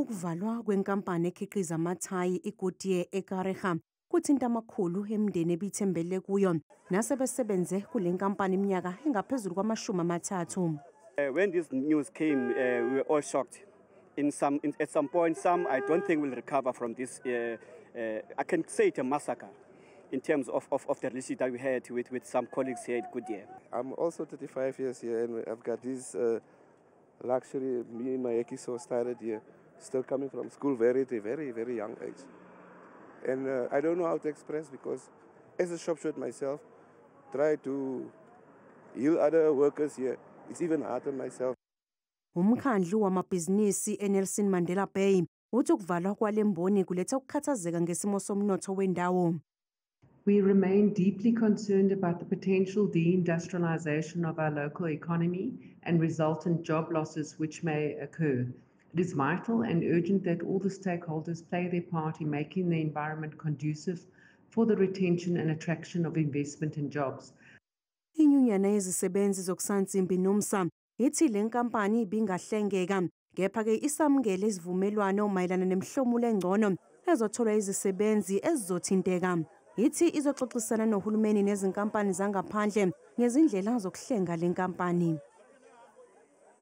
Ukuvalwa kwenkampani ekhiqiza amathayi iGoodyear eKariega kuthinta amakhulu emindeni ebithembele kuyo nasebesebenze kule nkampani iminyaka engaphezulu kwama-30. When this news came, we were all shocked. At some point, some I don't think will recover from this. I can say it a massacre in terms of the relationship that we had with some colleagues here at Goodyear. I'm also 35 years here, and I've got this luxury. Me and my Ekiso started here, still coming from school very, at a very, very young age. And I don't know how to express because as a shop steward myself, try to heal other workers here. It's even hard on myself. Umkhandlu wamabhizinisi eNelson Mandela Bay uthi ukuvalwa kwale mboni kuletha ukukhathazeka ngesimo somnotho wendawo. We remain deeply concerned about the potential deindustrialization of our local economy and resultant job losses which may occur. It is vital and urgent that all the stakeholders play their part in making the environment conducive for the retention and attraction of investment and jobs. Inyunyana yezisebenzi zokusansimbi NUMSA ithi le nkampani ibingahlengeka, kepha-ke isamukele isivumelwano mayelana nemihlomulo engcono ezotholwa izisebenzi ezizothinteka. Ithi izoxoxisana nohulumeni nezinkampani zangaphandle ngezindlela zokuhlenga le nkampani.